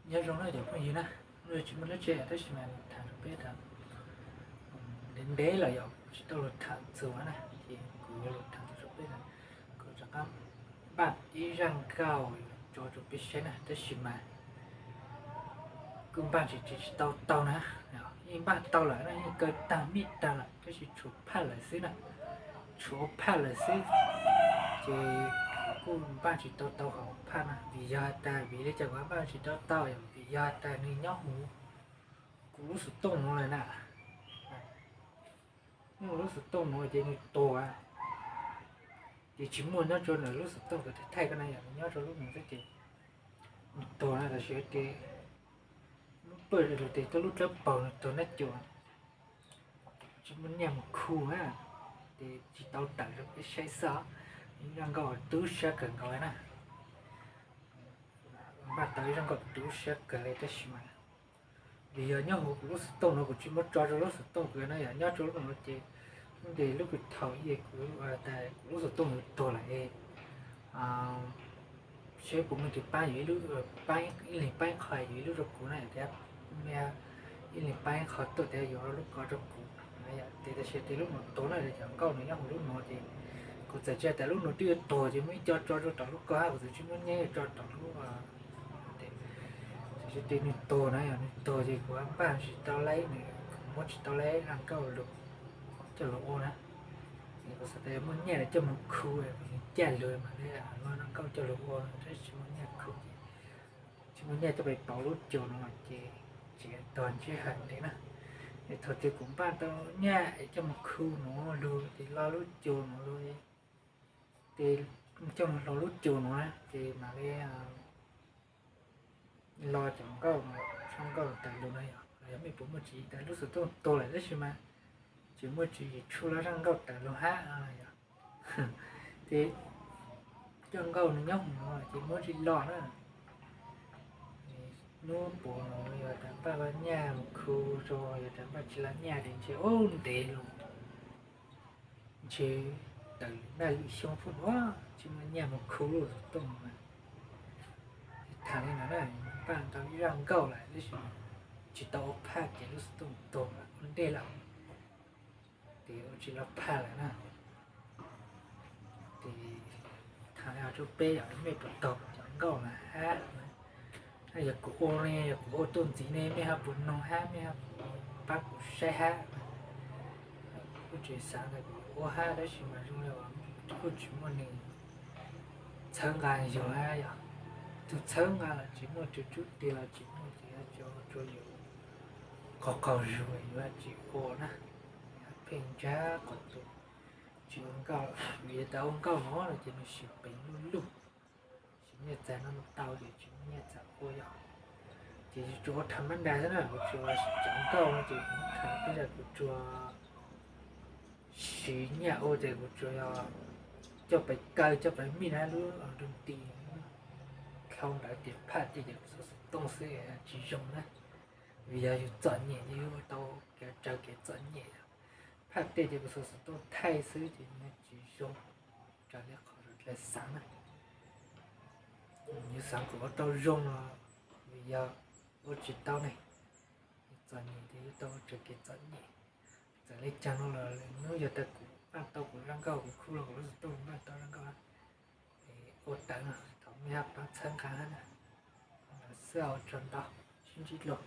Nyob zoo na cov phooj ywg na, tsis muaj dab tsi tab sis mas tham rau peb tas ntev ntev los yog tsis tau los tham txog na, ces kuv yuav los tham rau peb tas kuv rov qab npaj ib zaj nkauj tso rau peb saib na tab sis mas kuj npaj tsis tsis tau tau na, yeej npaj tau lawm na, yeej kaw tag mij tag lawm tab sis tshuav phaj lawm xwb na, tshuav phaj lawm xwb. Ces kuv kuj npaj tsis tau tau qhov phaj na vim yog has tas vim li cas kuv npaj tsis tau tau vim yog has tas nws nyob huv kuv lub xov tooj nuav lawm na. Nyob huv lub xov tooj nuav ces nws tuag, ces tsis muaj nyob rau ntawm lub xov tooj kuv thaij koj na yom, nws nyob rau lub nuav xwb ces nws tuag na, tam sim ces lub paj tes tau lub dlawb paug nws tuag nab cuam, tsis muaj nyiaj mus khu na, ces tsis tau tawm rau peb saib xwb. Ib zaj nkauj tu siab kawg nkaus na, npaj tau ib zaj nkauj tu siab kawg li tab sis mas vim yog nyob huv kuv lub xov tooj no kuv tsis muab tso rau lub xov tooj kuv na yom, nyob rau lub no ces lub ntes lub kws thaum ub kuv tas kuv lub xov tooj yuav tuag lawm es seb puas muaj tus pab yuav ib lub, pab ib leeg pab ib qho yuav ib lub rau kuv na yom, thiab ib leeg pab ib qho tuaj thiab yuav lub ko rau kuv. Ces tam sim ces lub no tuag na, cov nkauj no nyob huv lub no ces kuv txawm tsis tas lub no twb yuav tuag ces muaj ib co tso rau tom lub ko hab, kuv txawm tsis muaj nyiaj tso tom lub, tam sim ces nws tuag na, yog nws tuag ces kuv npaj tsis tau laib, kuv muab tsis tau laib zaj nkauj lug coj lug ua na. Kuv xav tas muaj nyiaj lawv coj mus khu, kuv yeej caj lug mam li muab zaj nkauj coj lug ua, tab sis tsis muaj nyiaj khu ces tsis muaj nyiaj coj pais pauv lub cua no ces tseem tog ntsib hawm ntev na. Es thaum twg kuv npaj tau nyiaj es coj mus khu nuav lug ces lo lub cua nuav lug, ces coj mus hlo lub cua nuav na ces mam li lo cov nkauj, zaj nkauj tawm lug na yom. Los yog mej puas muaj tswv yim tas lub xov tooj tuag lawm tab sis mas tseem muaj tswv yim tshuaj lo zaj nkauj tawm lug hab yom. Ces zaj nkauj nws nyob huv no ces muab tsis lo na. Hnub puas yog tas npaj lo nyiaj mus khu rau, yog tas npaj tsis lo nyiaj ces ntshe ub ntev lug, ntshe tawm naj lwm xyoo phua nuav tsis muaj nyiaj mus khu lub xov tooj mas. Tham li no na, npaj tau ib zaj nkauj lawm tab sis tsis tau ua phaj ces lub xov tooj tuag lawm ua ntej lawm, ces ua tsis lo phaj lawm na. Ces tham li no rau peb yom, mej puas tau cov nkauj mas hab, yog kuv ua ne, yog kuv ua tuaj ntxiv ne, mej ho puas noog hab, mej ho pab kuv saib hab. Kuv tseem xav tas kuv ua hab tab sis mas zoo li kuj tsis muaj neeg txhawb nqa yus hab yom. Tus txhawb nqa los tsis muaj, tus tsub tig los tsis muaj, ces yuav tsuas yus qaug qaug zug yuav tsis ua na. Pheej ntsab qhov tus tsis ua nkauj, vim yog tas ua nkauj no ces nws sim peev luj luj, sim nyiaj txiag no tau ces tsis muaj nyiaj txiag ua yom. Ces tsuas ua tham mab nra xwb na, kuv tsuas cov nkauj no ces kuv tham tej zag kuv tsuas siv nyiaj ua ces kuv tsuas yog coj pais kaw coj pais mij na lub nroog ti, dhau ntawd tias phaj tej ces kuv xuas xov tooj xwb tsis zoo na. Vim yog yus txom nyem ces yus ua tau kev raws kev txom nyem. Phaj tej ces kuv xuas xov tooj thaij xwb ces nws tsis zoo raws li qhov dlawg xav na. Yus xav kom ua tau zoo los vim yog ua tsis tau ne, txom nyem ces yus tau ua raws kev txom nyem. Txawm li cas no los hnub yog tas kuv npaj tau kuv zaj nkauj, kuv khu los kuv lub xov tooj npaj tau zaj nkauj, ua tawm no thov mej hab pab txhawb nqa hab na. Xwb ua tsaug ntau, sib ntsib dlua.